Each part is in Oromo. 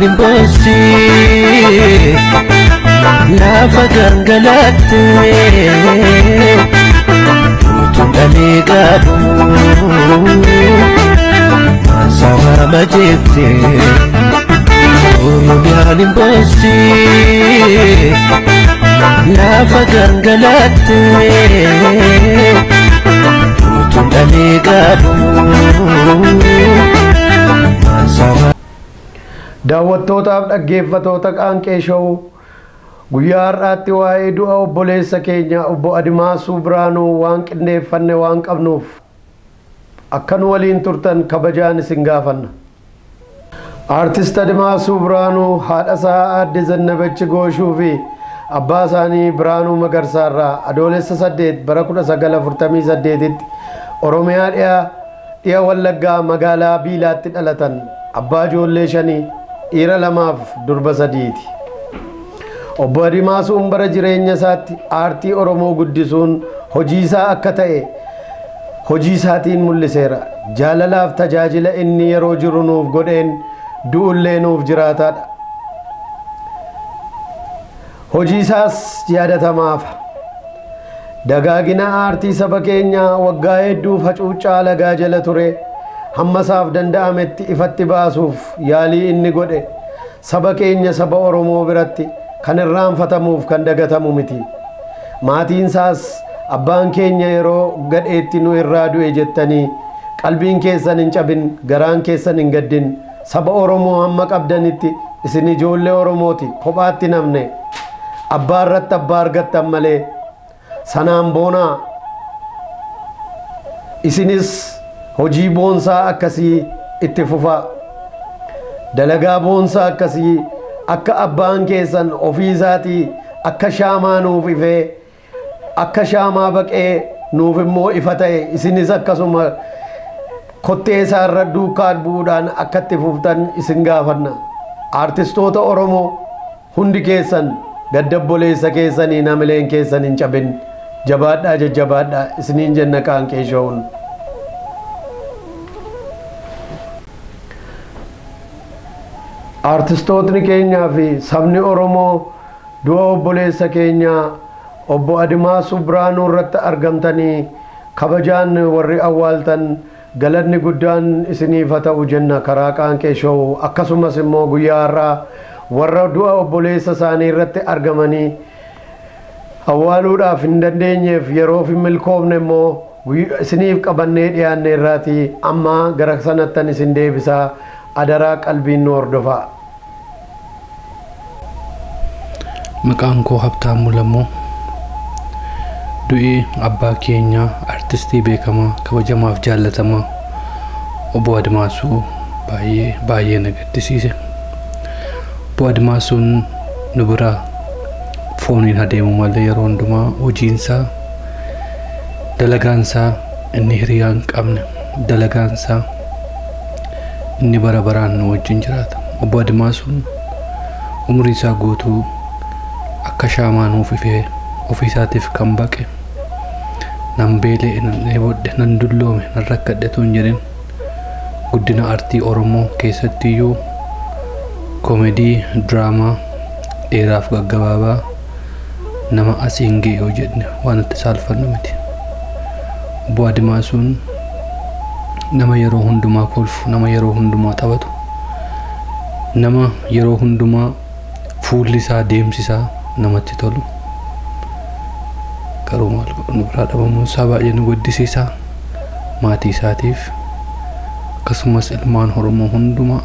Oromiyaan hin boossi lafa gangalatte utuun dhalee qabu maasawaa jette. Oromiyaan hin boossi lafa gangalatte utuun dhalee qabu maasawaa. Daawwattootaaf dhaggeeffattoota Qaanqee Show, guyyaa har'aatti waa'ee du'a obboleessa keenya obbo Adimaasuu Biraanuu waan qindeeffanne waan qabnuuf akka nu waliin turtan kabajaan isin gaafanna. Aartist Adimaasuu Biraanuu haadha isaa aadde Zannabachi Gooshuu fi abbaa isaanii Biraanuu Magarsaarraa Adoolessa 8 bara 1948tti Oromiyaa dhiyaa dhiya Wallaggaa magaalaa Biilaatti dhalatan. Abbaa ijoollee shanii, dhiira lamaaf durba sadiiti. Obbo Adimaasuun bara jireenya isaatti aartii Oromoo guddisuun hojii isaa akka ta'e hojii isaatiin mul'iseera. Jaalalaaf tajaajila inni yeroo jiru nuuf godheen du'ullee nuuf jiraataadha. Hojii isaas yaadatamaaf. Dagaagina aartii saba keenyaa waggaa hedduuf hacuuccaa alagaa jala ture hamma isaaf danda'ametti ifatti baasuuf yaalii inni godhe saba keenya saba Oromoo biratti kan irraanfatamuuf kan dagatamu miti. Maatiin isaas abbaan keenya yeroo gadheetti nu irraa du'e jettanii qalbiin keessan hin cabin, garaan keessan hin gaddin. Saba Oromoo hamma qabdanitti isin ijoollee Oromooti, kophaatti namne abbaa irratti abbaa argattan malee sanaan boonaa. Isinis hojii boonsaa akkasii itti fufaa. Dalagaa boonsaa akkasii akka abbaan keessan ofii isaatii akka shaamaa nuuf ifee, akka shaamaa baqee nuuf immoo ifa ta'e, isinis akkasuma kottee isaarra duukaa bu'uudhaan akka itti fuftan isin gaafanna. Aartistoota Oromoo hundi keessan gadda obboleessa keessanii namileen keessan hin cabin. Jabaadhaa, jajjabaadhaa isiniin jenna Qaanqee Showun. Aartistootni keenyaa fi sabni Oromoo du'a obboleessa keenyaa obbo Adimaasuu Biraanuu irratti argamtanii kabajaan warri awwaaltan galanni guddaan isiniif haa ta'u jenna karaa Qaanqee Show. Akkasumas immoo guyyaa har'aa warra du'a obboleessa isaanii irratti argamanii awwaaluudhaaf hin dandeenyeef yeroof hin milkoofne immoo isiniif qabannee dhiyaanne irraatii amma gara sanattan isin deebisaa. Adaraa qalbiin nu hordofaa. Maqaan koo Habtaamuu Lammoo. Du'i abbaa keenyaa artistii beekamaa kabajamaaf jaallatamaa obbo Adimaasuu baay'ee baay'ee na gaddisiise. Obbo Adimaasuun nu biraa fooniin adeemu malee yeroo hundumaa hojiinsaa, dalagaansaa inni hiriyaa hin qabne, dalagaansaa inni bara baraan nu wajjin jiraata. Obbo Adimaasuun umurii isaa guutuu akka shaamaa nuuf ifee ofii isaatiif kan baqe, nan beela'e, nan dheebodhe, nan dulloome, nan rakkadhe utuu hin jedhin guddina aartii Oromoo keessattiyyuu koomedii, diraamaa dheeraaf gaggabaabaa nama asiin ga'e yoo jenne waan itti saalfannu miti. Obbo Adimaasuun nama yeroo hundumaa kolfu, nama yeroo hundumaa taphatu, nama yeroo hundumaa fuulli isaa, deemsi isaa namatti tolu. Garuu maal godhu, nu biraa dhabamuun isaa baay'ee nu gaddisiisa. Maatii isaatiif akkasumas ilmaan Oromoo hundumaa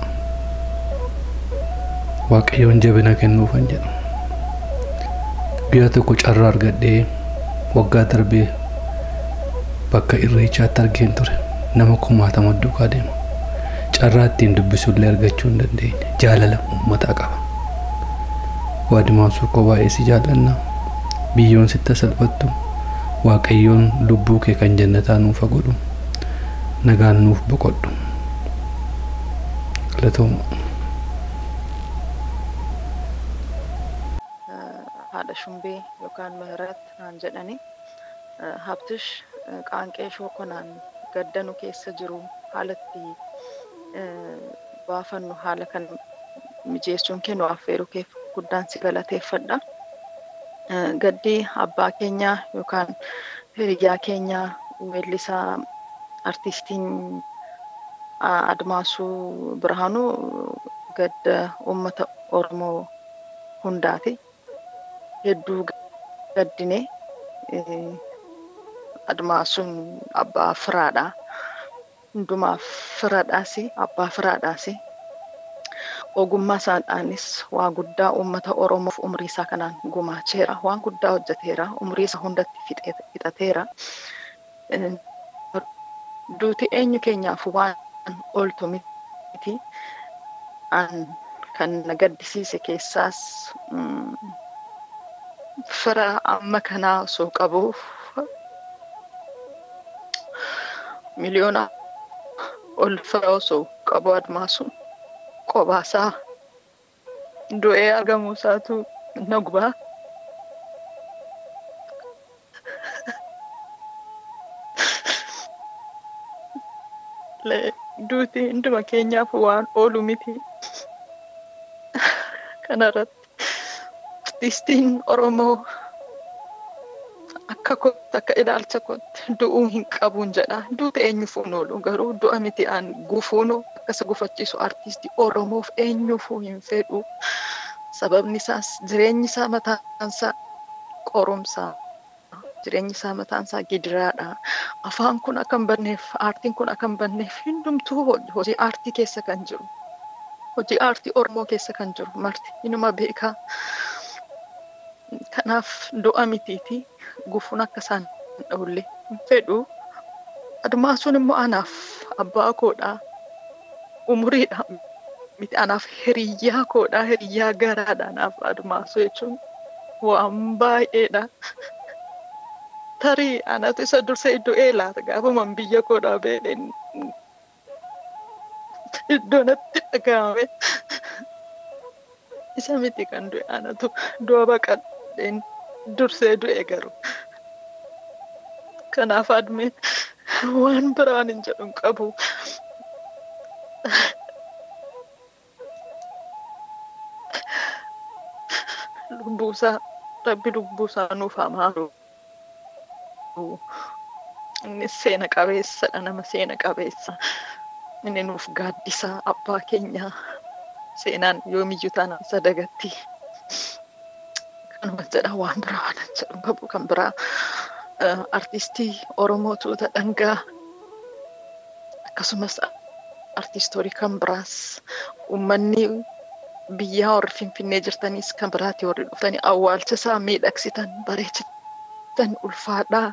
Waaqayyoon jabina kennuufan jedhu. Guyyaa tokko carraa argadhee waggaa darbee bakka irreechaatti argeen ture. Nama kumaatama duukaa deema. Carraa ittiin dubbisuullee argachuu hin dandeenye. Jaalala uummataa qaba. Obbo Adimaasuu koo baay'ee si jaallanna. Biyyoon sitti salphattu. Waaqayyoon lubbuu kee kan jannataa nuuf haa godhu. Nagaan nuuf boqodhu. Galatooma. Haadha Shumbee yookaan Mihirat naan jedhani. Habtish, Qaanqee Show kanaan gaddanu keessa jiru haalatti baafannu haala kan Mijeessuun kee nu affeeruu keef guddaan si galateeffadha. Gaddi abbaa keenyaa yookaan hiriyyaa keenyaa weellisaa artistiin Admaasuu Birhaanuu gadda uummata Oromoo hundaati. Hedduu gaddine. Admaasuun abbaa firaadha. Hundumaaf firaadhaas, abbaa firaadhaas. Ogummaa isaadhaanis waa guddaa uummata Oromoof umrii isaa kanaan gumaacheera. Waan guddaa hojjeteera. Umrii isaa hundatti fixateera. Duuti eenyu keenyaaf waan ooltu miti. Kan na gaddisiise keessaas fira amma kanaa osoo qabuuf miliyoona ol fira osoo qabu Admaasuun qobaasaa du'ee argamuu isaatu na gubaa. Duuti hunduma keenyaaf waan oolu miti. Kanarratti artistiin Oromoo akka kootti, akka ilaalcha kootti du'uu hin qabuun jedha. Duuti eenyuufuu hin oolu, garuu du'a miti aan gufuun akkasa gufachiisu artistii Oromoof eenyuufuu hin fedhu. Sababni isaas jireenyi isaa mataansaa qorumsaa. Jireenyi isaa mataansaa gidiraadha. Afaan kun akka hin badneef, aartiin kun akka hin badneef hundumtuu hojii aartii keessa kan jiru. Hojii aartii Oromoo keessa kan jiru marti inuma beekaa. Kanaaf du'a mitiiti gufuun akka isaan dhawulle hin fedhu. Admaasuun immoo anaaf abbaa koodha. Umuriidha miti, anaaf hiriyyaa koodha. Hiriyyaa garaadha anaaf Admaasuu jechuun waan baay'eedha. Tarii anatu isa dursee du'ee laata gaafumaan biyya koodhaa beeleen iddoo natti dhaga'ame. Isa miti kan du'e, anatu du'a baqadheen dursee du'e garuu. Kanaaf Admee waan biraan hin jedhu hin qabu. Lubbuusaa, Rabbi lubbuusaa nuuf haa maaru. Innis seena qabeessadha, nama seena qabeessa. Inni nuuf gaaddisaa abbaa keenyaa. Seenaan yoomiyyuu taanaan isa dagatti. Kanuma jedha, waan biraa waan jedhu qabu. Kan biraa artistii Oromoo Tuuta Dhangaa akkasumas artistoolii kan biraas, uummanni biyyaa warri Finfinnee jirtanis kan biraatti warri dhuftanii awwaalcha isaa miidhagsitan, bareechitan, ulfaadhaa,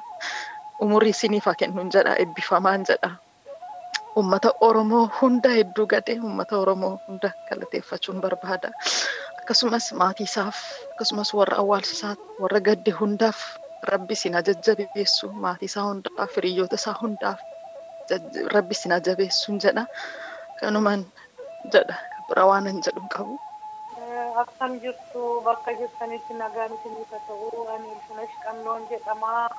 umurii isiniif haa kennuun jedha, eebbifamaan jedha. Uummata Oromoo hunda hedduu gadee, uummata Oromoo hunda galateeffachuun barbaada. Akkasumas maatii isaaf, akkasumas warra awwaalcha isaa, warra gadde hundaaf Rabbi isin haa jajjabeessu. Maatii isaa hundaaf, hiriyoota isaa hundaaf Rabbi isin haa jabeessuun jedha. Kanumaan jedha, bira waan hin jedhu hin qabu. Akkam jirtu? Bakka jirtanitti nagaan isiniif haa ta'u. Ani Ilfunesh Qannoon jedhama.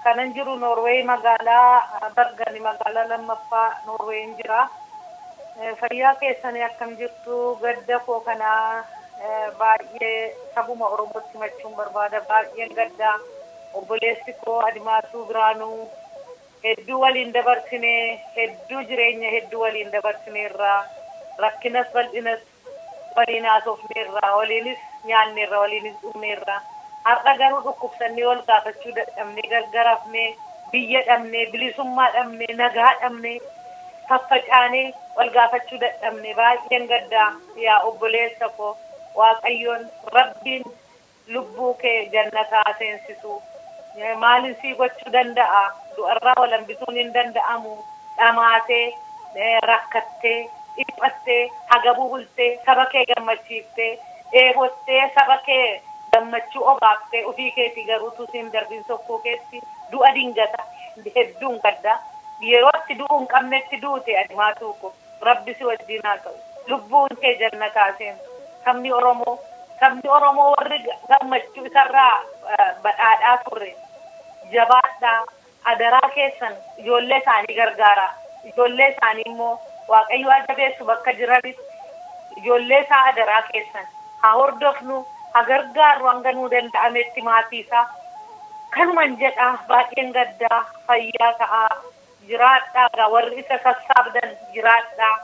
Kanan jiru Noorweey, magaalaa Bergani, magaalaa lammaffaa Noorweeyin jira. Fayyaa keessanii, akkam jirtu? Gadda koo kana baay'ee sabuma Oromootti himachuun barbaada. Baay'een gaddaa. Obboleessi koo Admaasuu Biraanuu hedduu waliin dabarsinee, hedduu jireenya hedduu waliin dabarsineerraa, rakkinas bal'inas waliin haasofneerraa, waliinis nyaanneerra, waliinis dhugneerra. Har'a garuu dhukkubsannee wal gaafachuu dadhabnee, gargarafnee, biyya dhabnee, bilisummaa dhabnee, nagaa dhabnee, faffacaanee wal gaafachuu dadhabnee, baay'een gaddaa. Yaa obboleessa koo, Waaqayyoon Rabbiin lubbuu kee jannataa seensisu. Maalin sii gochuu danda'a? Du'arraa wal hambisuun hin danda'amu. Dhamaatee, rakkattee, dhiphattee, hagabuu bultee, saba kee gammachiiftee, dheebottee, saba kee gammachuu obaaftee, ofii keetii garuu tusiin darbiin sokkuu keetti du'a dingata. Hedduun gaddaa. Yerootti du'uu hin qabnetti duute. Admaasuu ko, Rabbi si wajjin haa ta'u, lubbuun kee jannataa seentu. Sabni Oromoo warri gammachuu isarraa badhaadhaa turre, jabaadhaa, adaraa keessan ijoollee isaanii gargaara. Ijoollee isaanii immoo Waaqayyo haa jabeessu bakka jiranitti. Ijoollee isaa adaraa keessan haa hordofnu, haa gargaarru hanga nuu danda'ametti maatii isaa. Kanuman jedhaa, baay'een gaddaa, fayyaa ta'aa, jiraadhaa gaa warri isa sassaabdan jiraadhaa.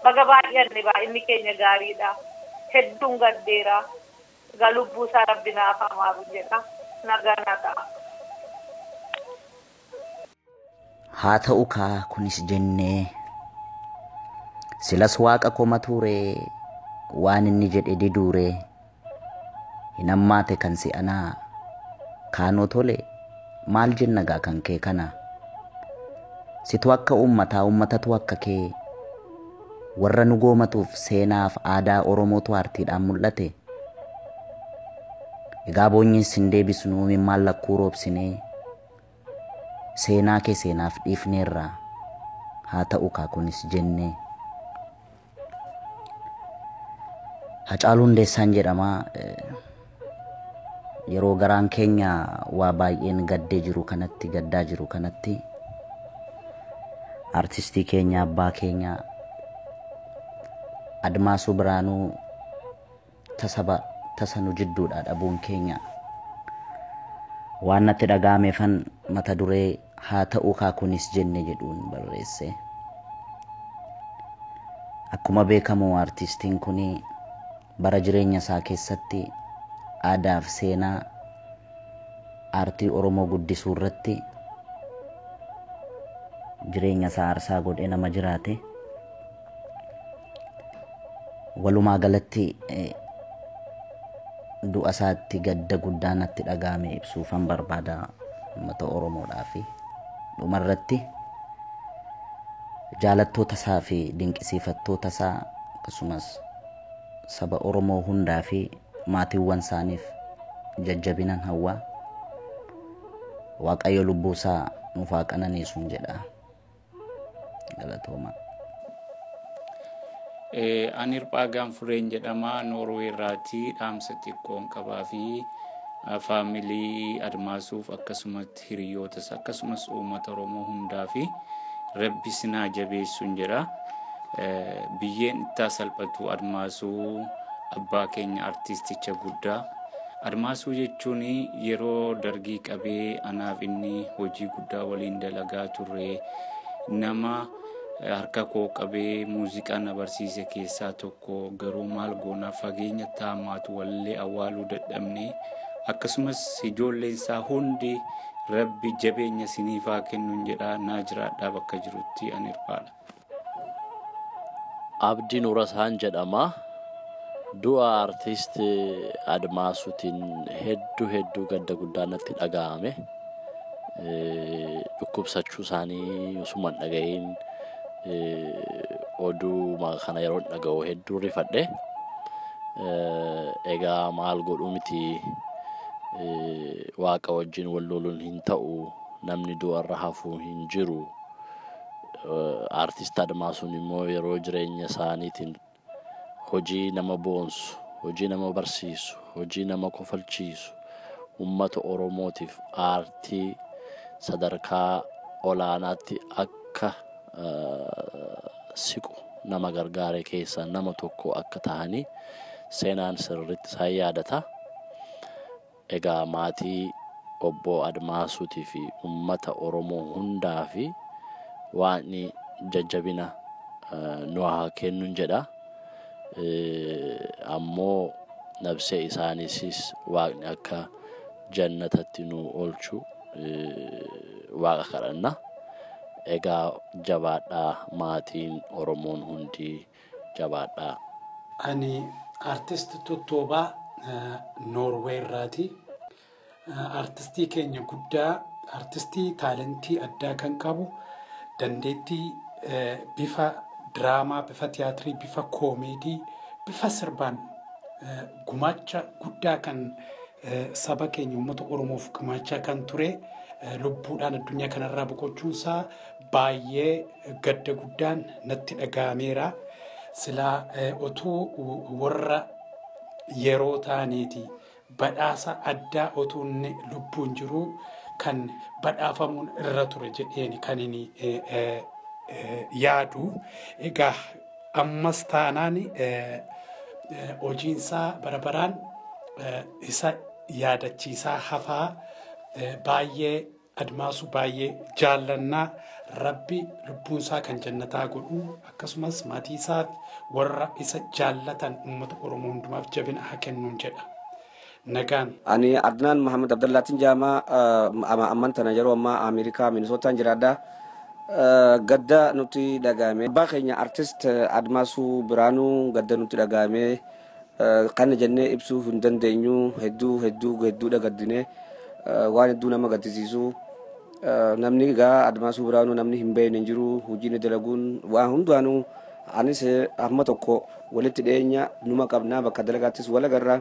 Baga baay'anne, baay'inni keenya gaariidha. Hedduun gaddeera. Egaa lubbuu isaa Rabbi naaf haa maaru jedha. Nagaa naa ta'a. Haa ta'u kaa kunis jennee, silas waaqa komatuuree, waan inni jedhe diduuree, hin hammaate kan si'anaa, kaanoo tole maal jenna gaa kan kee kana. Situ akka uummataa, uummatatu akka kee, warra nu goomatuuf seenaaf aadaa Oromootu aartiidhaan mul'ate. Egaa boonyiin sin deebisnuu mimmaan lakkuu roobsinee, seenaa kee seenaaf dhiifneerra, haa ta'u kaa kunis jennee. Hacaaluu Hundeessaan jedhama. Yeroo garaan keenya waa baay'een gaddee jiru kanatti, gaddaa jiru kanatti, artistii keenya, abbaa keenya Admaasuu Biraanuu tasa nu jidduudhaa dhabuun keenya waan natti dhaga'ameefan mata duree haa ta'u kaa kunis jenne jedhuun barreesse. Akkuma beekamu artistiin kun bara jireenya isaa keessatti aadaa fi seenaa aartii Oromoo guddisuu irratti jireenya isaa aarsaa godhee nama jiraate. Walumaa galatti du'a isaatti gadda guddaa natti dhaga'ame ibsuufan barbaada uummata Oromoodhaa fi dhumarratti jaalattoota isaa fi dinqisiifattoota isaa akkasumas saba Oromoo hundaa fi maatiiwwan isaaniif jajjabinan hawwaa. Waaqayyo lubbuu isaa nuuf haa qananiisuun jedha. Galatoomaa. Ani Hirphaa Gaanfureen jedhama. Noorwee irraatii dhaamsa xiqqoon qabaa fi faamilii Admaasuuf akkasumatti hiriyootas akkasumas uummata Oromoo hundaa fi Rabbi sinaa jabeessuun jedha. Biyyeen ittaa salphatu Admaasuu abbaa keenya artisticha guddaa. Admaasuu jechuun yeroo dargii qabee anaaf inni hojii guddaa waliin dalagaa turre, nama harka koo qabee muuziqaa na barsiise keessaa tokko. Garuu maal goona, fageenya taamaatu wallee awwaaluu dadhabne. Akkasumas ijoolleen isaa hundi Rabbi jabeenya isiniif haa kennuun jedha. Naa jiraadhaa bakka jirutti. Ani Hirphaadha. Abdii Nuurasaan jedhama. Du'a artiist Admaasuutiin hedduu hedduu gadda guddaa natti dhaga'ame. Dhukkubsachuu isaanii osuma hin dhaga'iin oduu kana yeroo dhaga'u hedduu rifadhe. Egaa maal godhu miti, waaqa wajjin wal loluun hin ta'u, namni du'arra hafuu hin jiru. Artiist Admaasuun immoo yeroo jireenya isaaniitiin hojii nama boonsu, hojii nama barsiisu, hojii nama kofalchiisu, uummata Oromootiif aartii sadarkaa olaanaatti akka siqu nama gargaare keessaa nama tokko akka ta'anii seenaan sirriitti isaan yaadata. Egaa maatii obbo Admaasuutii fi uummata Oromoo hundaa fi waan jajjabina nu haa kennuun jedha. Ammoo nabsee isaaniisis waaqni akka jannatatti nu oolchu waaqa kadhanna. Egaa jabaadhaa, maatiin Oromoon hundi jabaadhaa. Ani artist Tottoobaa Noorwee irraati. Artistii keenya guddaa, artistii taalentii addaa kan qabu, dandeettii bifa diraamaa, bifa tiyaatirii, bifa koomeedii, bifa sirbaan gumaacha guddaa kan saba keenya uummata Oromoof gumaachaa kan ture, lubbuudhaan addunyaa kanarraa boqochuunsaa baay'ee gadda guddaan natti dhaga'ameera. Silaa otuu warra yeroo taaneeti badhaasa addaa otuu inni lubbuun jiru kan badhaafamuun irra ture jedheen kan inni yaadu. Egaa Ammas taanaan hojiinsaa bara baraan isa yaadachiisaa hafaa baay'ee Admaasuu baay'ee jaallannaa Rabbi lubbuunsaa kan jannataa godhu akkasumas maatii isaaf warra isa jaallatan uummata Oromoo hundumaaf jabina haa kennuun jedha. Nagaan. Ani Adnaan Muhammad Abdallaatiin jedhama. Amman tana yeroo ammaa Ameerikaa Minisootaan jiraadha. Gadda nuti dhagahame. Abbaa keenya artist Admaasuu Biraanuu gadda nuti dhagahame. Kana jennee ibsuu hin dandeenyu hedduu hedduu hedduudha gaddine waan hedduu nama gaddisiisu. Namni egaa Admaasuu Biraanuu namni hin beekne hin jiru hojiin dalaguun waan hundaanuu anis amma tokko walitti dhiyeenya numa qabnaa bakka dalagaattis wal agarra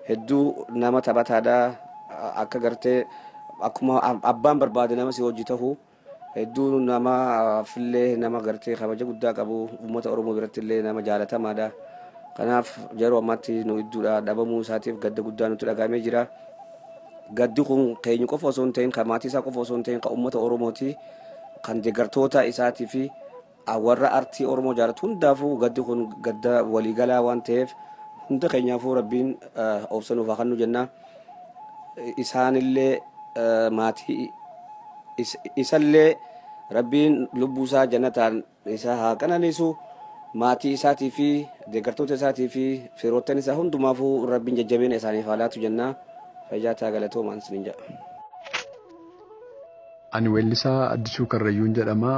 hedduu nama taphataadha akka gartee akkuma abbaan barbaade nama si hojii tahu hedduu nama fillee nama gartee kabaja guddaa qabu uummata Oromoo biratti illee nama jaalatamaadha. Kanaaf yeroo ammaatti nu idduudha dhabamuu isaatiif gadda guddaa nutti dhagahamee jira. Gaddi kun keenya qofa osoo hin ta'in kan maatii isaa qofa osoo hin ta'in kan uummata Oromooti kan deeggartoota isaatii fi warra artii Oromoo jaalatu hundaafuu gaddi kun gadda waliigalaa waan ta'eef hunda keenyaafuu Rabbiin obsa nuuf haa kennu jenna. Isaanillee maatii isallee Rabbiin lubbuu isaa jannataan isa haa qananiisu. Maatii isaatii fi deeggartoota isaatii fi firoottan isaa hundumaafuu Rabbiin jajjabeena isaaniif haa laatu jenna. Fayyaa ta'aa galatoomaa isiniin jedha. Ani weellisaa Addisuu Karrayyuun jedhama.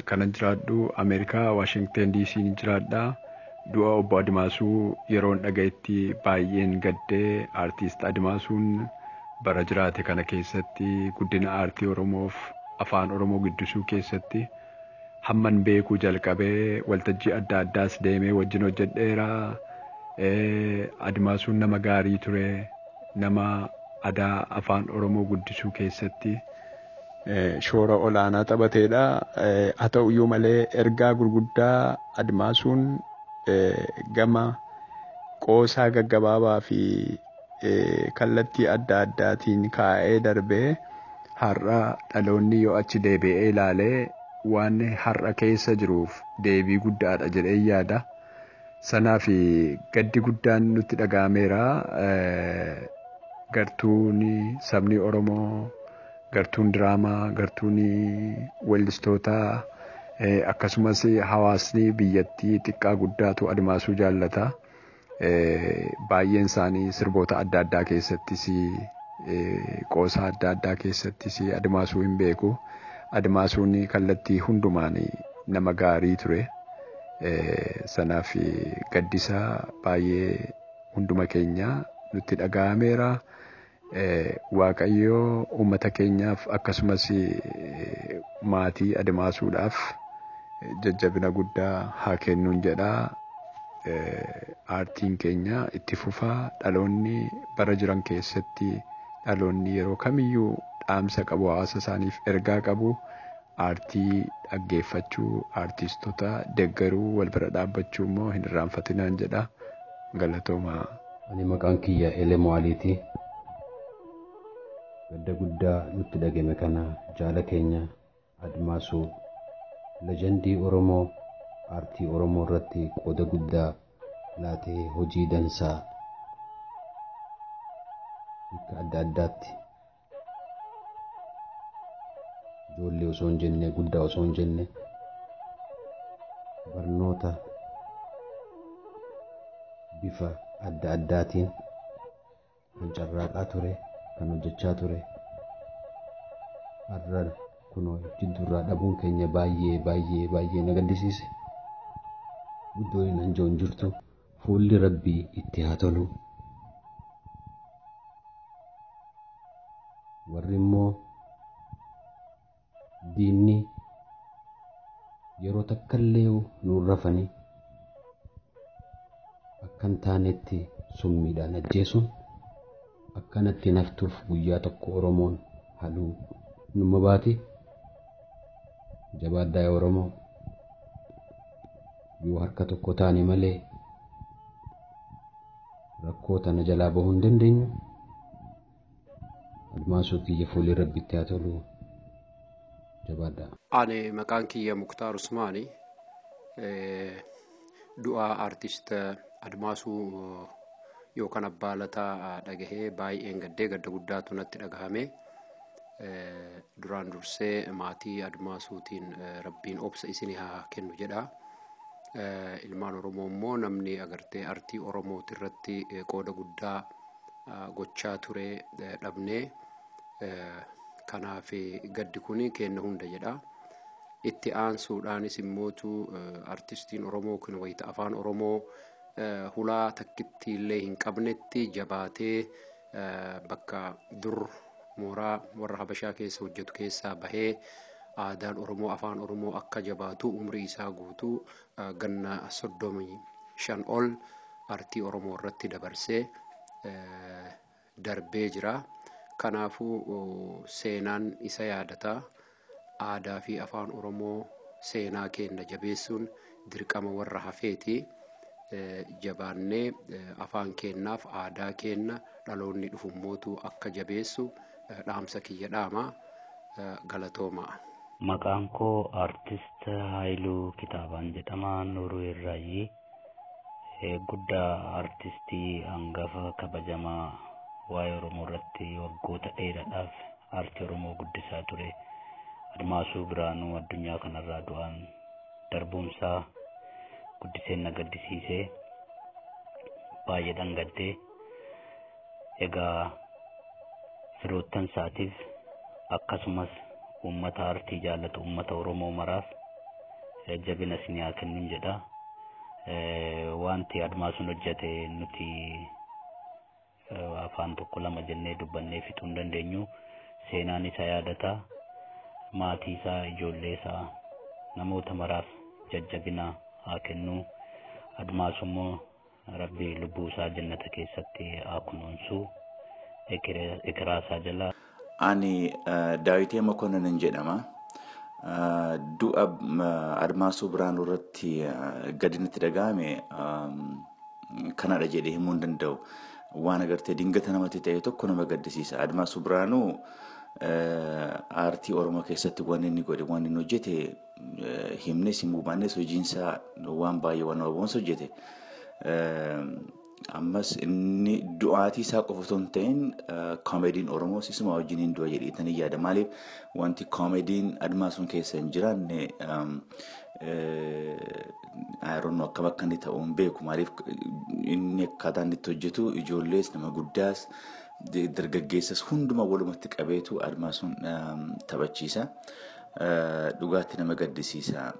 Kanan jiraadhu Ameerikaa Waashingten DC jiraadha. Du'a obbo Admaasuu yeroon dhagayetti baay'een gaddee aartist Admaasuun bara jiraate kana keessatti guddina aartii Oromoof afaan Oromoo guddisuu keessatti hamman beekuu jalqabee waltajjii adda addaas deemee wajjin hojjedheera. Admaasuun nama gaarii ture. Nama aadaa afaan Oromoo guddisuu keessatti shoora olaanaa taphateedha. Haa ta'uyyuu malee ergaa gurguddaa Admaasuun gama qoosaa gaggabaabaa fi kallattii adda addaatiin kaa'ee darbee har'a dhaloonni yoo achi deebi'ee ilaalee waan har'a keessa jiruuf deebii guddaadha jedhee yaada. Sanaaf gaddi guddaan nutti dhaga'ameera. Gartuun sabni Oromoo, gartuun diraamaa, gartuun weellistootaa akkasumas hawaasni biyyattii xiqqaa guddaatu Admaasuu jaallata. Baay'een isaanii sirboota adda addaa keessattis qoosaa adda addaa keessattis Admaasuu hin beeku. Admaasuun kallattii hundumaan nama gaarii ture. Sanaaf gaddisaa baay'ee hunduma keenya nutti dhaga'ameera. Waaqayyo uummata keenyaaf akkasumas maatii Admaasuudhaaf jajjabina guddaa haa kennuun jedha. Aartiin keenya itti fufaa dhaloonni bara jiran keessatti dhaloonni yeroo kamiyyuu dhaamsa qabu hawaasa isaaniif ergaa qabu aartii dhaggeeffachuu aartistoota deeggaruu wal bira dhaabbachuu immoo hin irraanfatinaan jedha. Galatoomaa. Ani maqaan kiyya Elemoo Aliiti. Gadda guddaa nutti dhagame kana jaala keenya Admaasuu lejendii Oromoo aartii Oromoo irratti qooda guddaa laatee hojii dansaa bakka adda addaatti ijoollee osoo hin jenne guddaa osoo hin jenne barnoota bifa adda addaatiin kan carraaqaa ture kan hojjechaa ture har'a kunoo jidduurraa dhabuun keenya baay'ee baay'ee baay'ee na gaddisiise. Iddoon hanjoon jirtu fuulli Rabbii itti haa tolu. Warri immoo diinni yeroo takka illee nuun rafanii akka hin taanetti summiidhaan ajjeesuun akkanatti naftuuf guyyaa tokko Oromoon haluu numa baati. Jabaadhaa yaa Oromoo, yoo harka tokko taane malee rakkoo tana jalaa bahuu hin dandeenyu. Admaasuu kiyya fuulli Rabbitti haa tolu. Jabaadhaa. Ani maqaan kiyya Muktaar Usmaani. Du'a artist Admaasuu yookaan Abbaa Lataa dhagahee baay'een gaddee gadda guddaatu natti dhagahame. Duraan dursee maatii Admaasuutiin rabbiin obsa isinii haa kennu jedha. Ilmaan Oromoo immoo namni agartee artii Oromooti irratti qooda guddaa gochaa ture dhabnee, kanaaf gaddi kun kenna hunda jedha. Itti aansuudhaanis immootu artistiin Oromoo kun wayita afaan Oromoo hulaa takkitti illee hin qabnetti jabaatee bakka dur mooraa warra Habashaa keessa hojjetu keessaa bahee aadaan Oromoo, afaan Oromoo akka jabaatu umrii isaa guutuu ganna 35 ol artii Oromoo irratti dabarsee darbee jira. Kanaafuu seenaan isa yaadata. Aadaa fi afaan Oromoo seenaa keenya jabeessuun dirqama warra hafeeti. Jabaannee afaan keenyaaf aadaa keenya dhaloonni dhufummootu akka jabeessu dhaamsa kiyya dhaama, galatooma. Maqaan koo Artist Haayiluu Kitaabaan jedhama. Noorweerraayi. Guddaa artistii hangafa kabajamaa waa'ee Oromoo irratti waggoota dheeraadhaaf aartii Oromoo guddisaa ture. Admaasuu Biraanuu addunyaa kanarraa du'aan darbuunsaa guddiseen na gaddisiisee, baay'ee dhangaddee. Egaa firoottan isaatiif akkasumas uummata aartii jaallatu, uummata Oromoo maraaf jabina isinii haa kennuun jedha. Wanti Admaasuun hojjete nuti afaan tokko lama jennee dubbannee fixuu hin dandeenyu. Seenaan isa yaadata. Maatii isaa, ijoollee isaa, namoota maraaf jajjabina haa kennu. Admaasu immoo Rabbi lubbuu isaa jannata keessatti haa kunuunsu. Ekeraa isaa jala. Ani Daawitee Mokonnonin jedhama. Du'a Admaasuu Biraanuu irratti gadi natti dhaga'ame kanadha jedhee himuu hin danda'u. Waan agartee dingata namatti ta'e tokko nama gaddisiisa. Admaasuu Biraanuu aartii Oromoo keessatti waan inni godhe, waan inni hojjete himnes himuu baannes hojiinsaa waan baay'ee waan nama boonsu hojjete. Ammas inni du'aatii isaa qofa osoo hin ta'in koomediin Oromoo isuma wajjiniin du'a jedheetanii yaada. Maaliif, wanti koomediin Admaasuun keessa hin jiraanne ayiroon akkam akka inni ta'u hin beeku. Maaliif, inni akkaataa inni itti hojjetu ijoollees, nama guddaas, dargaggeessas hundumaa walumatti qabeetu Admaasuun taphachiisa. Dhugaatti nama gaddisiisa.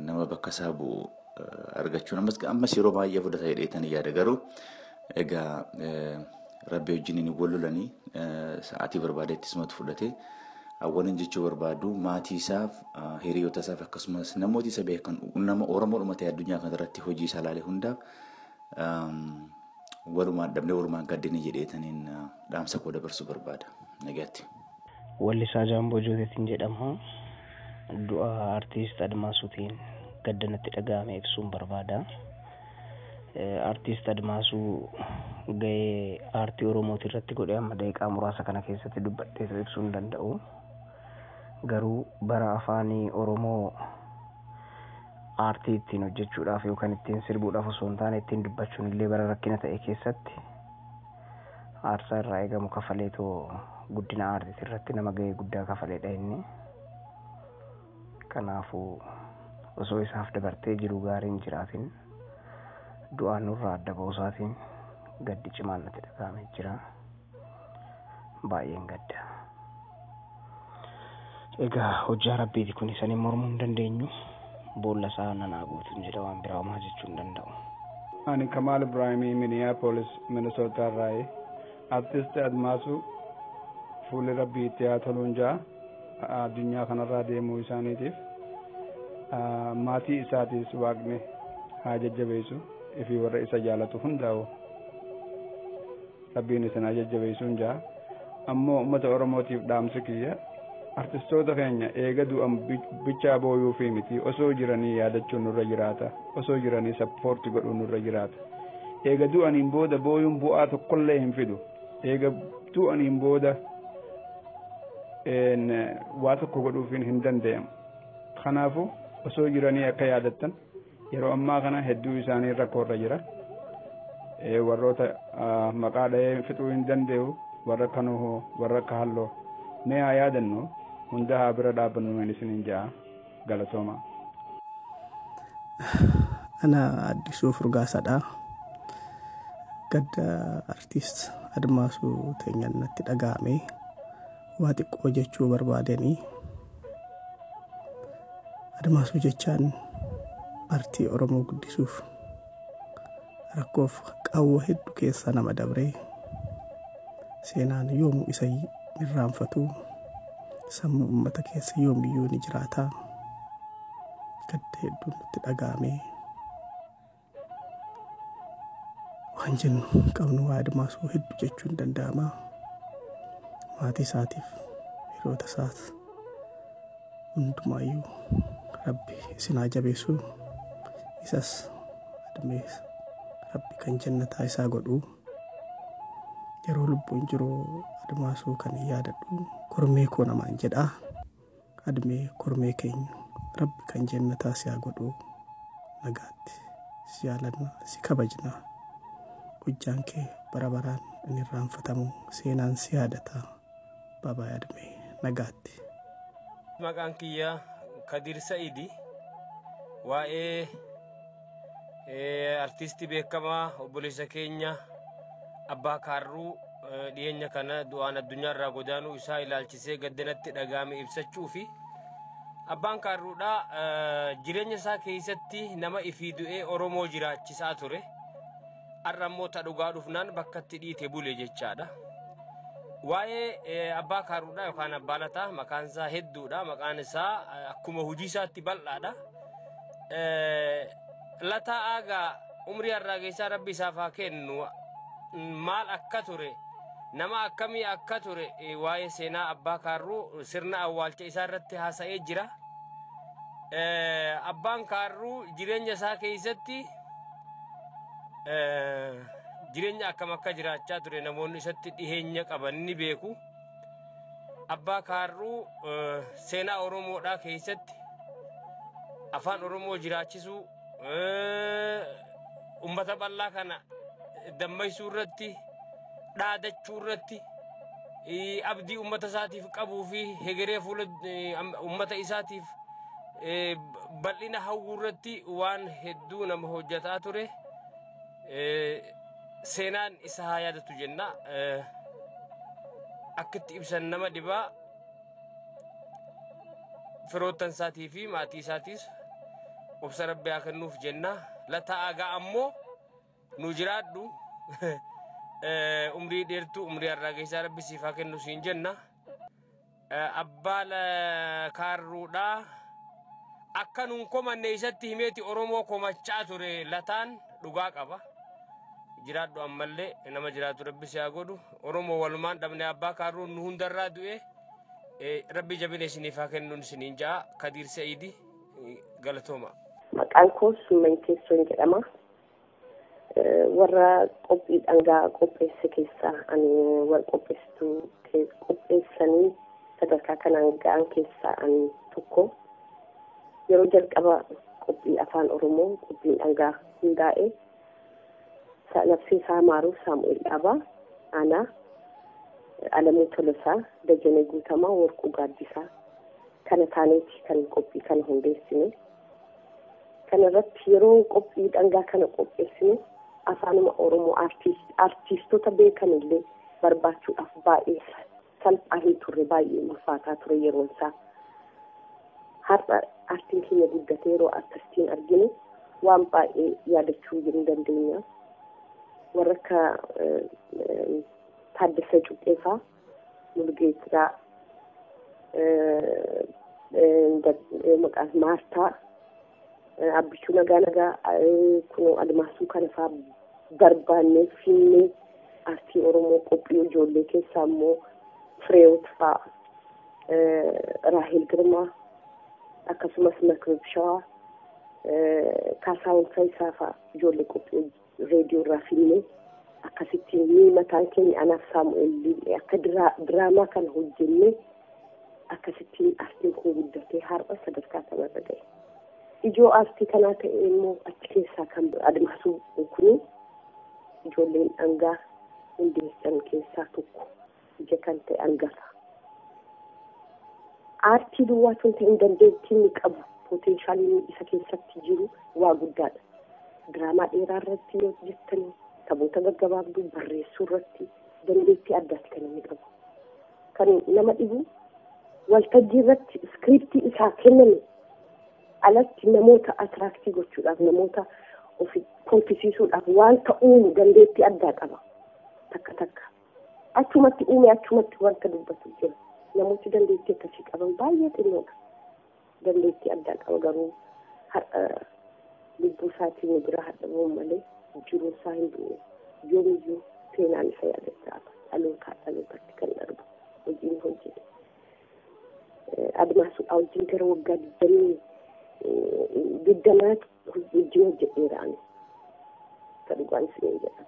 Nama bakka isaa bu'u argachuun ammas yeroo baay'ee fudhata jedheetanii yaada, garuu egaa rabbi wajjiniin wal lolanii sa'aatii barbaadetti isumatu fudhate. Awwalan jechuu barbaadu, maatii isaaf, hiriyoota isaaf, akkasumas namoota isa beekan, nama Oromoodhuma ta'e addunyaa kanarratti hojii isaa ilaalee hundaaf walumaan dhabnee walumaan gaddine jedheetaniin dhaamsa koo dabarsuu barbaada. Nagaatti. Wallisaa Jaamboo Jooteetiin jedhama. Du'a artiist Admaasuutiin gadda natti dhaga'ame ibsuun barbaada. Artiist Admaasuu gahee aartii Oromooti irratti godhe amma daqiiqaa muraasa kana keessatti dubbadhee ibsuu hin danda'u. Garuu bara afaanii Oromoo aartii ittiin hojjechuudhaaf yookaan ittiin sirbuudhaaf osoo hin taane ittiin dubbachuun illee bara rakkina ta'e keessatti aarsaa irraa eegamu kafaleetoo guddina aartii irratti nama gahee guddaa kafaleedha inni. Kanaafuu osoo isaaf dabartee jiru gaariin jiraatin du'aan nurraa adda ba'uu gaddi cimaan natti dhaga'amee jira. Baay'een gadda. Egaa hojjaa rabbiiti kun, isanii mormuu hin dandeenyu. Boolla isaa nanaa guutuun jedha, waan biraa homaa jechuu hin danda'u. Ani Kamaal Ibraahimii, Minneapolis, Minnesota irraayi. Artist Admaasuu fuulli rabbii itti haa toluun ja'a addunyaa kanarraa deemuu isaaniitiif. Maatii isaatiis waaqni haa jajjabeessu, ifii warra isa jaalatu hundaa'u rabbiin isin haa jajjabeessuun ja'a. Ammoo uummata Oromootiif dhaamsi kiyya, artistoota keenya eega du'an bichaa booyuufii miti, osoo jiranii yaadachuun nurra jiraata, osoo jiranii support godhuun nurra jiraata. Eega du'aniin booda booyuun bu'aa tokkollee hin fidu. Eega du'aniin booda waa tokko godhuufiin hin danda'amu. Kanaafuu osoo jiranii akka yaadattan, Yeroo ammaa kana hedduu isaanii rakkoorra jira. Warroota maqaa dhahee fixuu hin danda'u, warra akka Nuhoo, warra akka Halloo, mee haa yaadannu, hunda haa bira dhaabbannu isiniin ja'a. Galatooma. Ana Addisuu Furgaasaadha. Gadda artiist Admaasuu Teenyaan natti dhaga'ame waa xiqqoo jechuu barbaadanii. Admaasuu jechaan artii Oromoo guddisuuf rakkoof qaawwa hedduu keessa nama dabree, seenaan yoomuu isa irraanfatu, sammuu uummata keessa yoomiyyuu ni jiraata. Gadda hedduun nutti dhaga'ame. Waan jennu qabnu waa Admaasuu hedduu jechuun danda'ama. Maatii isaatiif, hiriyoota isaas hundumaayyuu Rabbi isin haa jabeessu. Isas admees Rabbi kan jannataa isaa godhu. Yeroo lubbuun jiru Admaasuu kan yaadadhu kormee koo namaan jedha. Admee kormee keenya, Rabbi kan jannataa si haa godhu. Nagaatti, si jaalanna, si kabajna. Hojjaan kee bara baraan hin irraanfatamu, seenaan si yaadata. Baabaa Admee, nagaatti. Maqaan kiyya Kadir Sa'idi. Waa'ee artistii beekamaa obboleessa keenya Abbaa Kaarruu dhiyeenya kana du'aan addunyaa irraa godaanuu isaa ilaalchisee gaddanatti dhaga'ame ibsachuu fi abbaan Kaarruudhaa jireenya isaa keessatti nama ifii du'ee Oromoo jiraachisaa ture. Har'a immoo ta dhugaa dhufnaan bakka itti dhiite bule jechaadha. Waa'ee Abbaa Kaarruudhaa yookaan Abbaa Lataa, maqaan isaa hedduudha. Maqaan isaa akkuma hojii isaatti bal'aadha. Lataa Aagaa umrii har'aa keessaa Rabbi isaaf haa kennu, maal akka ture, nama akkamii akka ture, waa'ee seenaa Abbaa Kaarruu sirna awwaalcha isaa irratti haasa'ee jira. Abbaan Kaarruu jireenya isaa keessatti jireenya akkam akka jiraachaa ture namoonni isatti dhiheenya qaban ni beeku. Abbaa Kaarruu seenaa Oromoodhaa keessatti afaan Oromoo jiraachisuu, ummata bal'aa kana dammaysuu irratti, dhaadachuu irratti, abdii ummata isaatiif qabuu fi hegeree fuula ummata isaatiif bal'ina hawwuu irratti waan hedduu nama hojjetaa ture. Seenaan isa haa yaadatu jenna. Akkitti ibsan nama dhibaa, firoottan isaatii fi maatii isaatiis obsa Rabbi haa kennuuf jenna. Lataa Aagaa ammoo nu jiraadhu, umrii dheertuu, umrii har'aa keessaa Rabbi siif haa kennu siin jenna. Abbaa Kaarruudhaa akka nuun komanne isatti himeeti Oromoo komachaa ture. Lataan dhugaa qaba. Jiraadhu, ammallee nama jiraatu Rabbi si haa godhu. Oromoo walumaan dhabne, Abbaa Kaarruun nu hundarraa du'e. Rabbi jabina isiniif haa kennuun isiniin ja'a. Kadiir Sa'idi, galatooma. Maqaan koo Summan Teessoon jedhama. Warra qophii dhangaa qopheesse keessaa ani warra qopheessituu qopheessanii sadarkaa kanaan ga'an keessaa ani tokko. Yeroo jalqaba qophii afaan Oromoo qophiin dhangaa hundaa'e Nafsii Maaruu, Saamu'eel Dhaabaa, Aanaa Alamuu Tolosaa, Dajanee Guutamaa, Warquu Gaaddisaa kana taaneeti kan qophii kana hundeessine. Kana irratti yeroo qophii dhangaa kana qopheessine afaanuma Oromoo artiistota beekanillee barbaachuudhaaf baay'ee salphaa hin turre, baay'ee ulfaataa ture yeroon isaa. Har'a artiin keenya guddatee yeroo artistiin arginu waan baay'ee yaadachuu hin dandeenya. Warra akka Taaddasee Cuqqeefaa, Mulgeetaa, maqaan Maartaa, Abbichuu Nagaa Nagaa, kunoo Admaasuu kana fa'aa barbaannee finnee aartii Oromoo qophii ijoollee keessaa immoo Fireewot fa'aa, Raahel Girmaa, akkasumas Makbib Shawaa, Kaasaawwan Faayisaa fa'aa ijoollee qophii reediyoo irraa finnee akkasittiin ni mataan keenya anaaf Saamu'eel akka diraamaa kana hojjennee akkasittiin aartiin kun guddatee har'a sadarkaa kanarra ga'e. Ijoo aartii kanaa ta'e immoo achi keessaa kan Admaasuu kun ijoolleen dhangaa hundeessan keessaa tokko ija kan ta'e hangafa. Aartii duwwaa tun ta'in dandeettii inni qabu potenshaaliin isa keessatti jiru waa guddaadha. Diraamaa dheeraa irratti yoo jettanii taphoota gaggabaabduu barreessuu irratti dandeettii addaati kan inni qabu. Kan nama dhibu waltajjii irratti iskiriptii isaa kenname alatti namoota atiraaktii gochuudhaaf, namoota ofi kolfisiisuudhaaf wanta uumu dandeettii addaa qaba. Takka takka achumatti uume, achumatti wanta dubbatu jira. Namooti dandeettii akkasii qaban baay'ee xinnoodha. Dandeettii addaa qaba, garuu har'a lubbuu isaatiin nu bira hadhamuun malee jiruun isaa hin du'e. Yoomiyyuu seenaan isa yaadachaa dhalootaa dhalootatti kan darbu hojiin hojjete. Admaasuudhaa wajjin gara waggaa 20 wajjin hojjedheera ani. Isa dhugaan isiniin jedha.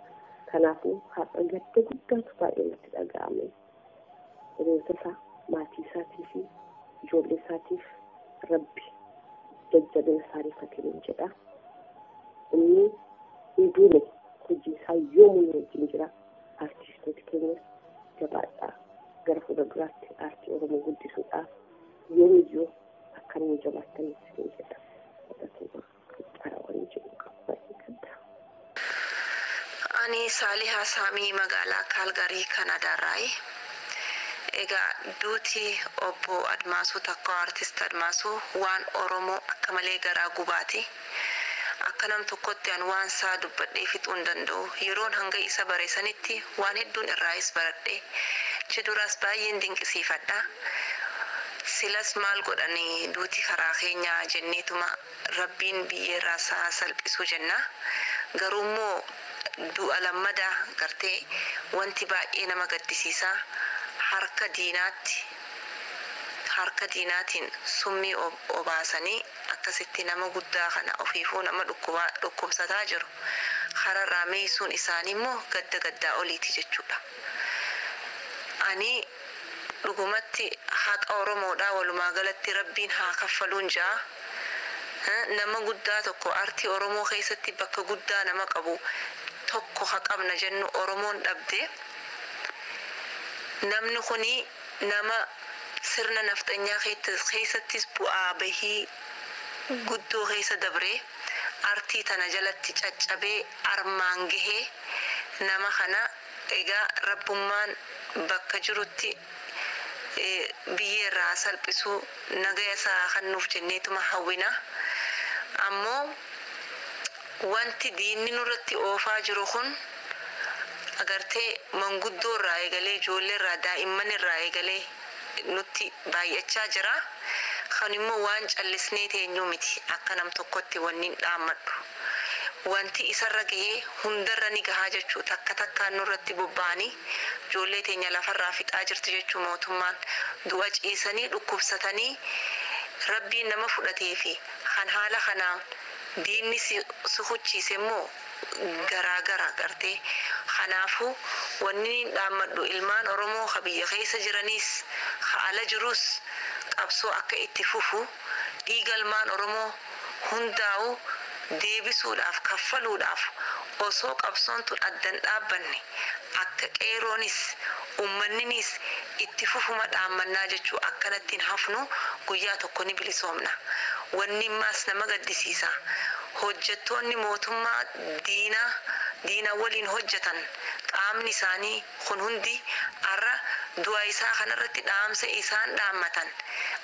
Kanaafuu har'a gadda guddaatu baay'ee natti dhaga'ame. Hiriyoota isaa, maatii isaatii fi ijoollee isaatiif Rabbi jajjabina isaaniif haa kennu jedha. Inni hin duune, hojii isaa yoomuu nu wajjin jira. Artistoota keenyas jabaadhaa, gara fuula duraatti aartii Oromoo guddisuudhaaf yoomiyyuu akka nu jabaattan isin jedha. Qarawwan jedhu qabu baay'ee gadda. Ani Saalihaa Saamii magaalaa Kaalgarii, Kanadaarraayi. Egaa duuti obbo Admaasuu Takkaa, Artist Admaasuu, waan Oromoo akka malee garaa gubaati. Akka nam tokkotti an waan isaa dubbadhee fixuu hin danda'u. Yeroon hanga isa bare sanitti waan hedduun irraayis baradhe. Achi duraas baay'een dinqisiifadha. Silas maal godhanii, duuti karaa keenyaa jenneetuma Rabbiin biyyeerraa isaa salphisuu jenna. Garuu immoo du'a lammadaa gartee wanti baay'ee nama gaddisiisaa harka diinaatti, harka diinaatiin summii obaasanii akkasitti nama guddaa kana, ofiifuu nama dhukkubsataa jiru, kararraa meeysuun isaanii immoo gadda gaddaa oliiti jechuudha. Ani dhugumatti haqa Oromoodhaa walumaa galatti Rabbiin haa kaffaluun ja'a. Nama guddaa tokko, aartii Oromoo keessatti bakka guddaa nama qabu tokko haa qabna jennu Oromoon dhabde. Namni kuni nama sirna nafxanyaa keessattis bu'aa bahii guddoo keessa dabree aartii tana jalatti caccabee armaan gahee. Nama kana egaa Rabbummaan bakka jirutti biyyeerraa salphisuu, nagaya isaa kennuuf jenneetuma hawwina. Ammoo wanti diinni nurratti oofaa jiru kun agartee manguddoo irraa eegalee, ijoollee irraa, daa'imman irraa eegalee nutti baay'achaa jira. Kan immoo waan callisnee teenyuu miti. Akka nam tokkotti wanni hin dhaammadhu. Wanti isarra gahee hundarra ni gahaa jechuu, takka takkaan nurratti bobba'anii ijoollee teenya lafarraa fixaa jirti jechuu mootummaan. Du'a ciisanii dhukkubsatanii Rabbiin nama fudhatee fi kan haala kanaan diinni si huchiise immoo garaa gara gartee. Kanaafuu wanni niin dhaammadhu, ilmaan Oromoo ka biyya keessa jiraniis ka ala jirus qabsoo akka itti fufu, dhiiga ilmaan Oromoo hundaa'u deebisuudhaaf, kaffaluudhaaf osoo qabsoon tun addan dhaabbanne akka qeeroonis uummanninis itti fufuma dhaammannaa jechuu. Akkanatti hin hafnu, guyyaa tokko ni bilisoomna. Wanni immaas nama gaddisiisa. Hojjettoonni mootummaa diinaa diina waliin hojjetan, qaamni isaanii kun hundi har'a du'a isaa kanarratti dhaamsa isaan dhaammatan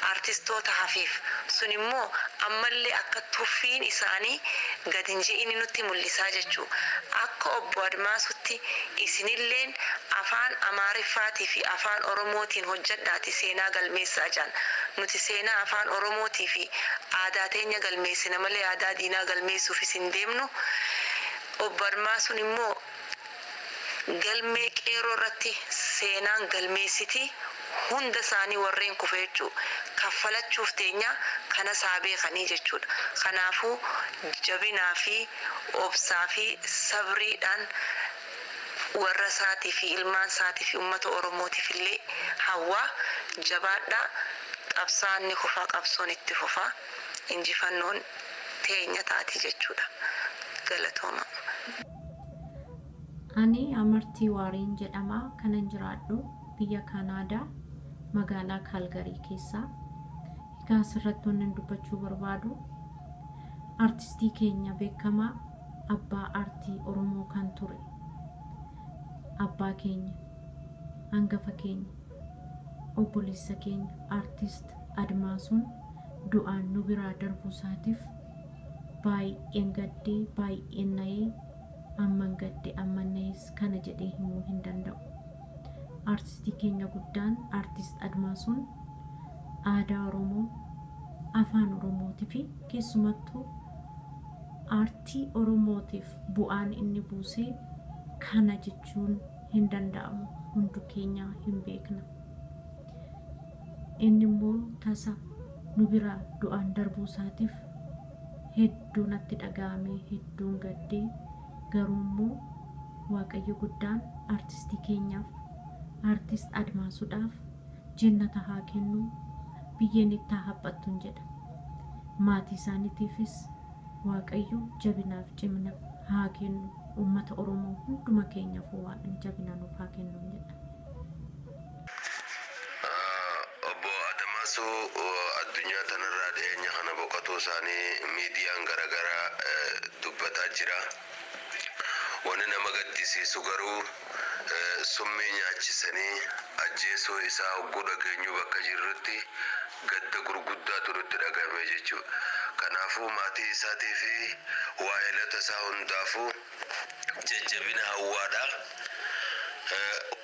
artistoota hafeef sun immoo ammallee akka tuffiin isaanii gad hin je'ini nutti mul'isaa jechuu. Akka obbo Admaasutti isinilleen afaan Amaariffaatii fi afaan Oromootiin hojjedhaati seenaa galmeessaa jaan. Nuti seenaa afaan Oromootii fi aadaa teenya galmeessina malee aadaa diinaa galmeessuuf isin deemnu. Obbo Admaasuun immoo galmee qeeroo irratti seenaan galmeessiti hunda isaanii warreen kufe jechuu kaffalachuuf teenya kana isaa beekanii jechuudha. Kanaafuu jabinaa fi obsaa fi sabriidhaan warra isaatii fi ilmaan isaatii fi uummata Oromootiif illee hawwaa, jabaadhaa. Qabsaan ni kufaa, qabsoon itti fufaa, injifannoon teenya taati jechuudha. Galatooma. Ani Amartii Waariin jedhama. Kanan jiraadhu biyya Kanaadaa magaalaa Kaalgarii keessa. Egaa asirratti wannan dubbachuu barbaadu artistii keenya beekamaa abbaa aartii Oromoo kan ture abbaa keenya hangafa keenya obboleessa keenya artist Admaasuun du'aan nu biraa darbuu isaatiif baay'een gaddee baay'een na'ee amman gadde amman na'es kana jedhee himuu hin danda'u. Artistii keenya guddaan artist Admaasuun aadaa Oromoo, afaan Oromootii fi keessumattuu aartii Oromootiif bu'aan inni buuse kana jechuun hin danda'amu. Hundu keenya hin beekna. Inni immoo tasa nu biraa du'aan darbuu isaatiif hedduu natti dhaga'ame, hedduun gaddee, garuu immoo Waaqayyo guddaan artistii keenyaaf artist Admaasuudhaaf jannata haa kennu, biyyeen itti haa haphattuun jedha. Maatii isaaniitiifis Waaqayyo jabinaaf cimina haa kennu. Uummata Oromoo hunduma keenyaaf Waaqni jabina nuuf haa kennu jedha. Obbo Admaasuu addunyaa tanarraa dhiyeenya kana boqotuu isaanii miidiyaan garaagaraa dubbataa jira. Wanni nama gaddisiisu garuu summii nyaachisanii ajjeesuu isaa hogguu dhageenyu bakka jirrutti gadda gurguddaatu nutti dhagahame jechuudha. Kanaafuu maatii isaatii fi waa'ilota isaa hundaafuu jajjabina hawwaadha.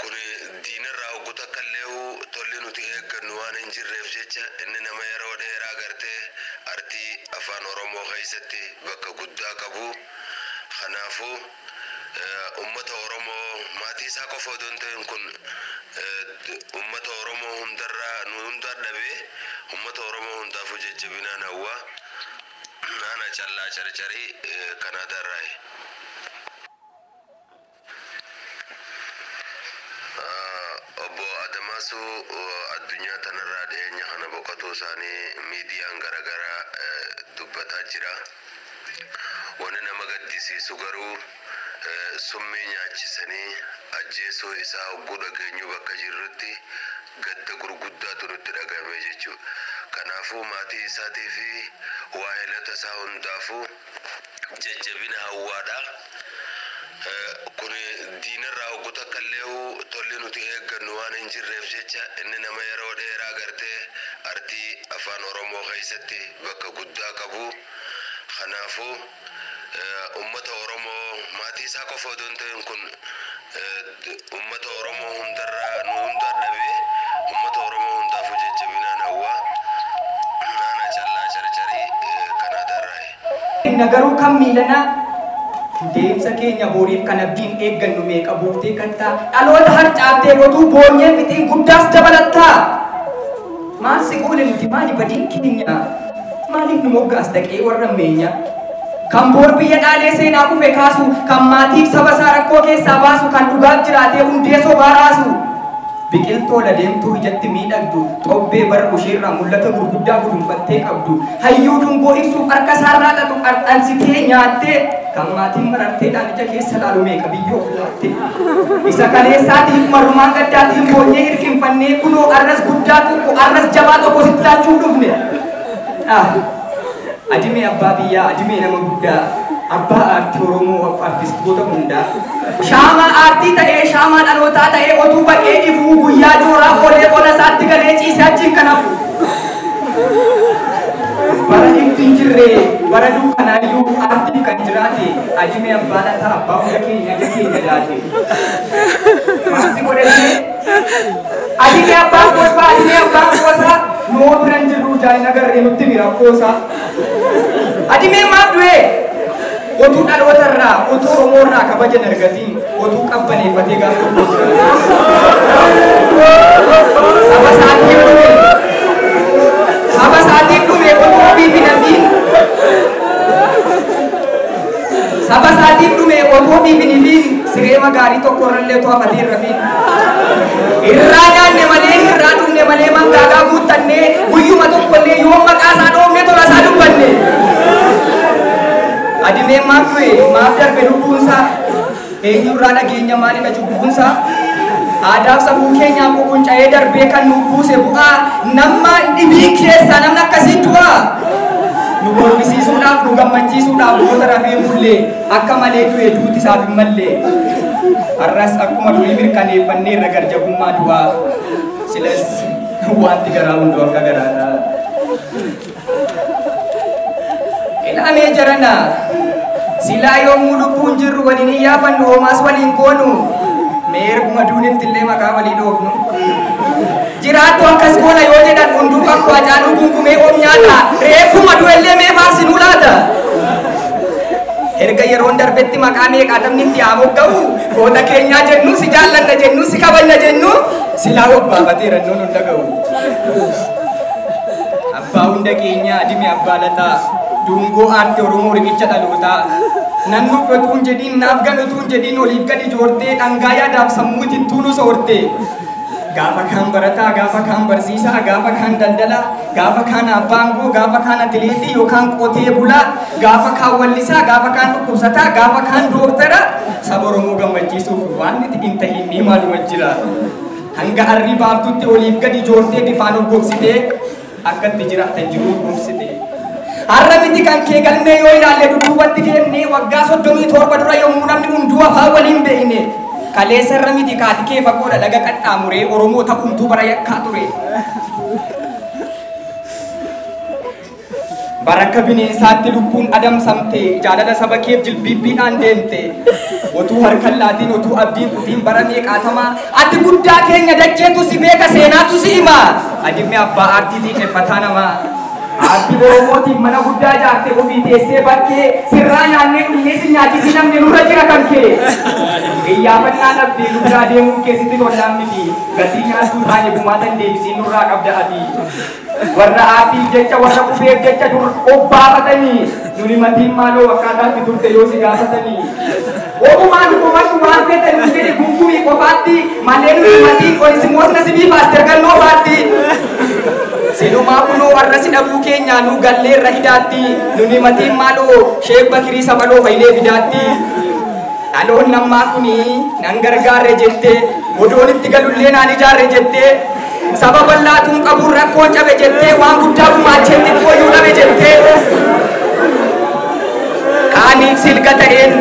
Kun diinarraa hogguu takka illee tolli nuti eeggannu waan hin jirreef jecha inni nama yeroo dheeraa gartee artii afaan Oromoo keessatti bakka guddaa qabu. Kanaafuu uummata Oromoo maatii isaa qofa odoo hin ta'in kun uummata Oromoo hundarraa nu hundaa dhabee uummata Oromoo hundaafuu jajjabinaan hawwa. Naana callaa carcarii Kanaadaarraayi. Obbo Admaasuu addunyaa tanarraa dhiyeenya kana boqotuu isaanii miidiyaan garaagaraa dubbataa jira. Wanni nama gaddisiisu garuu summii nyaachisanii ajjeesuu isaa hogguu dhageenyu bakka jirrutti gadda gurguddaatu nutti dhagahame jechuudha. Kanaafuu maatii isaatii fi waa'ilota isaa hundaafuu jajjabina hawwaadha. Kun diinarraa hogguu takka illee tolli nuti eeggannu waan hin jirreef jecha inni nama yeroo dheeraa gartee artii afaan Oromoo keessatti bakka guddaa qabu. Kanaafuu uummata Oromoo maatii isaa qofa odoo hin ta'in kun uummata Oromoo hundarraa nu hundaa dhabee uummata Oromoo hundaafuu jajjabinaan hawwa. Naana callaa carcarii Kanaadaarraayi. Garuu kan miilanaa deemsa keenya boriif kan abdiin eeggannu meeqa buuftee kattaa dhaloota harcaaftee otuu boonyee fixiin guddaas dabalattaa. Maal si goone nuti maali badiin keenya maaliif nu moggaas dhaqee warra meenya kan boor biyya dhaalee seenaa kufe kaasu kan maatiif saba isaa rakkoo keessaa baasu kan dhugaaf jiraatee hundee sobaa raasu. Biqiltuu deemtuu ijatti miidhagdu xobbee bara isheerraa mul'ata gurguddaa gudunfattee qabdu hayyuu dungoo ibsuuf harka isaarraa xaxu qarxansitee nyaattee kan maatiin mararteedhaan ija keessa laalu meeqa biyyoof laatte. Isa kaleessaatiif marrumaan gaddaatiin boonyee hirkinfannee kunoo arras guddaa tokko arras jabaa tokko sitti laachuu dhufne. Adimee abbaa biyyaa, adimee nama guddaa, abbaa aartii Oromoo artistoota hundaa. Shaamaa aartii ta'ee, shaamaa dhalootaa ta'ee, otuu baqee ifuu guyyaa jooraa olee qola isaatti galee ciisee achiin kan hafu. Bara ifti hin jirre, bara dukkanaayyuu aartiif kan jiraate, adimee abbaa lataa abbaa hunda keenya ija keenya laate. Maal si godhannee? Adimee abbaa kolfaa, adimee abbaa qoosaa, noo bira hin jirru jaayina garree nutti mira qoosaa. Adimee maaf du'ee? Otuu dhalootarraa, otuu Oromoorraa kabaja hin argatiin, otuu qabbaneeffatee gaaf tokko jiraate. Saba isaatiif dhume. Saba isaatiif dhume otuu ofiif hin hafiin. Saba isaatiif dhume otuu ofiif hin hifiin. Siree gaarii tokko irrallee otoo hafatee hin rafiin. Irraa nyaanne malee, irraa dhugne malee mangaagaa guuttannee guyyuma tokkollee yoo maqaa isaa dhoofne tola isaa dubbanne. Adimeen maaf du'e maaf darbe lubbuunsaa eenyurraa dhageenya maalidha cubbuunsaa aadaaf safuu keenyaa ququnca'ee darbee kan nu buuse bu'aa nama dhibii keessaa namni akkasii du'aa nu kolfisiisuudhaaf nu gammachiisuudhaaf goota rafee mullee akka malee du'e duuti isaaf hin mallee har'as akkuma durii mirkaneeffannee irra garjabummaa du'aa silas wanti garaa hunduu akka garaadha. Ilaamee jarana silaa yommuu lubbuun jirru waliin iyyaafannu hoomaas waliin goonu mee erguma duunitti illee maqaa walii dhoofnu. Jiraattu akkas goona yoo jedhan hunduu kan Haacaaluu gungumee oom nyaata reeffuma du'ellee mee faarsinuu laata. Erga yeroon darbetti maqaa meeqaa namni itti haa mogga'u goota keenyaa jennu si jaallanna jennu si kabajna jennu silaa obbaafateera nuun hunda ga'u. Abbaa hunda keenyaa Adime Abbaa Lataa dungoo aartii Oromoo riqicha dhalootaa nan nuffatuun jedhiin naaf ganutuun jedhiin oliif gadi joortee dhangaa yaadaaf sammuu ittiin nu soorte. Gaafa kaan barataa, gaafa kaan barsiisaa, gaafa kaan daldalaa, gaafa kaan abbaa aangoo, gaafa kaan atileetii yookaan qotee bulaa, gaafa kaan wallisaa, gaafa kaan dhukkubsataa, gaafa kaan dooktara saba Oromoo gammachiisuuf waan itti hin tahin ni maaluma jira. Hanga arrii baaftutti oliif gadi joortee bifaan of gogsitee akka itti jiraatan jiruu gogsite. Har'a miti kan kee galmee yoo ilaalle dudduubatti deemnee waggaa 37 dura yommuu namni hunduu afaan waliin beekne. Kaleessa irra miti kaati kee fagoodha laga qaxxaamuree Oromoo ta'umtuu bara yakkaa ture. Bara akka bineensaatti lubbuun adamsamte jaalala saba keef jilbiibbiidhaan deemte otuu harkan laatiin otuu abdiin kutiin bara meeqaatamaa ati guddaa keenya dacheetu si beeka seenaatu si hima Adime abbaa aartii xiiqeffataa namaa. Aartii Oromootiif mana guddaa ijaarte ofii teessee bakkee sirraa nyaannee dhugnee si nyaachisi namni nurra jira kan kee. Iyyaafannaa dhabdee nurraa deemuun keessatti tollaan miti gatii nyaattuu taane gumaatan deebisii nurraa qabda ati. Warra aartiif jecha warra qubeef jecha dur obbaafatanii nuni matiin maaloo akkaataatti turte yoo si gaafatanii. Ogumaan dhugumadhu waan feetan nu jedhe gungumii qofaatti malee nuni matiin Onisimoos Nasibii Paaster Gannoo faatti. Silumaa kunoo warra si dhabuu keenyaa nuu galleerra hidaatti nuni matiin maaloo Sheek Bakirii Sabaloo Fayilee fidaatti. Dhaloon nammaa kuni nan gargaarre jettee odoon itti galullee naan ijaarre jettee saba bal'aatuun qabuun rakkoon cabe jettee waan guddaa gumaachee xiqqoo iyyuu dhabe jettee kaaniif silga ta'een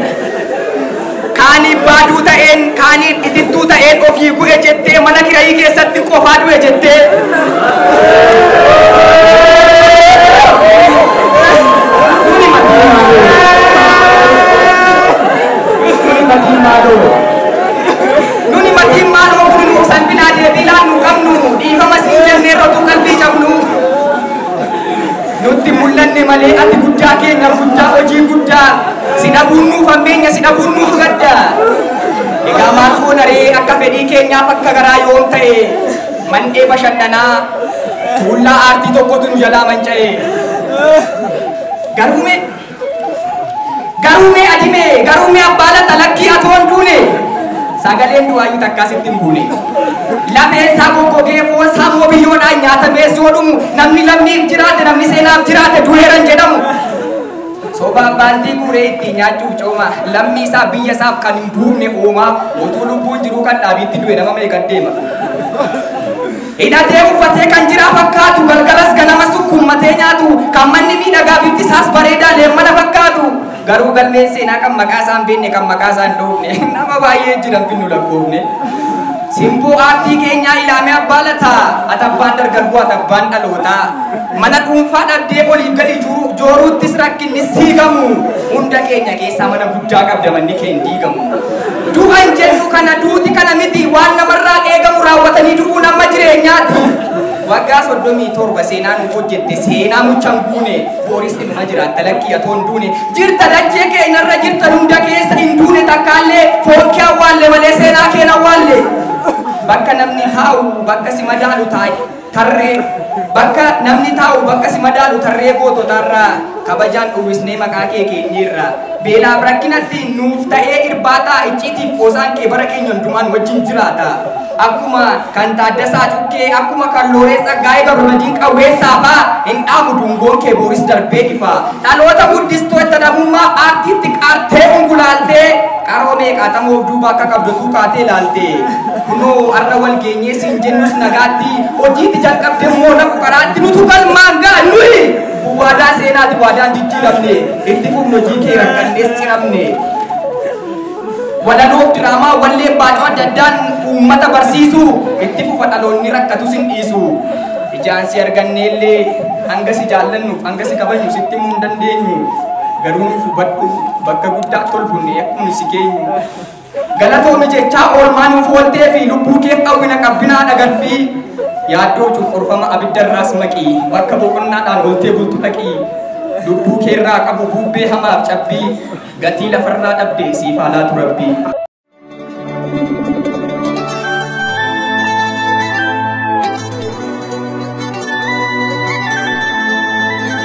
kaaniif baaduu ta'een kaaniif itittuu ta'een ofii gu'e jettee mana kirayii keessatti qofaa du'e jettee. Nuni matiin maaloo kun nuuf salphinaa deebii laannu qabnu dhiifama siin jennee rotuu qalbii cabnu. Nutti mul'anne malee ati guddaa keenya guddaa hojii guddaa si dhabuun nuuf hammeenya si dhabuun nuuf gadda. Egaa maal goona ree akka fedhii keenyaaf akka garaa yoom ta'e mandhee bashannanaa tuullaa aartii tokkotu nu jalaa manca'e. Garuu mee Adime garuu mee Abbaa Lataa lakkii atoon duune sagaleen du'aayyuu takkaasitti hin buune. Lafeen isaa goggogee foon isaa immoo biyyoodhaan nyaatamee yoo dhumu namni lammiif jiraate namni seenaaf jiraate du'eeran jedhamu. Sobaan baantii guuree ittiin nyaachuuf cooma lammii isaa biyya isaaf kan hin buufne uumaa otuu lubbuun jiruu kan dhaabiitti du'e nama meeqan deema. Hidhatee uffatee kan jiraa fakkaatu galgalas ganama sukkuummatee nyaatu kan manni miidhagaa bifti isaas bareedaa leemmana fakkaatu garuu galmeen seenaa kan maqaa isaa hin beekne kan maqaa isaa hin dhoofne nama baay'ee jiran finnu lakkoofne. Simboo aartii keenyaa ilaamee Abbaa Lataa ati abbaan dargaggoo ati abbaan dhalootaa mana dhuunfaa dhabdee oliif gadi jooruuttis rakkinni siigamu hunda keenya keessaa mana guddaa qabda manni kee hin diigamu. Du'an jennu kana duuti kana miti waan namarraa eegamu raawwatanii du'uun amma jireenyaati. Waggaa 37 seenaa nuuf hojjette seenaa muchaan guune booris dhimma jiraatta lakkii atoon duune jirta dachee keenyarra jirta hunda keessa hin duune takkaallee foon kee awwaalle malee seenaa keen awwaalle. Bakka namni taa'u bakka si madaalu taa'i Tarree bakka namni taa'u bakka si madaalu tarree goototarraa kabajaan uwwisnee maqaa kee keenyerra. Beelaaf rakkinatti nuuf ta'ee irbaataa icciitiif qoosaan kee bara keenya hundumaan wajjin jiraata. Akkuma kan Taaddasaa Cukkee akkuma kan Looree Tsaggaayee Gabramadiin Qawweessaa fa'aa hin dhaamu dungoon kee booris darbee ifa. Dhaloota guddistoota namummaa aartiitti qaartee ungulaaltee qaroo meeqaatamoof duuba akka qabdotuu kaatee ilaalte. Kunoo har'a wal geenyee siin jennus nagaatti hojiitti jalqabdee immoo lafu karaatti nutu galmaan ga'a nuyi. Waadaa seenaati waadaan jijjiiramne itti fufnu hojii kee rakkannees ciramne. Walaloof diraamaa walleen baacoo adda addaan uummata barsiisu itti fufa dhaloonni rakkatus hin dhiisu. Ijaan si arganneellee hanga si jaallannuuf hanga si kabajnu sitti himuu hin dandeenyu. Garuu nuuf hubadhu bakka guddaa tolfunne akkuma si geenyu. Galatoomi jechaa oolmaa nuuf ooltee fi lubbuu keef hawwina qabbinaa dhagalfii. Yaaddoo cunqurfama abiddarraas maqii bakka boqonnaadhaan ooltee bultu dhaqii. Lubbuu keerraa qabu bubbee hamaaf cabbii gatii lafarraa dhabde siif haa laatu rabbii.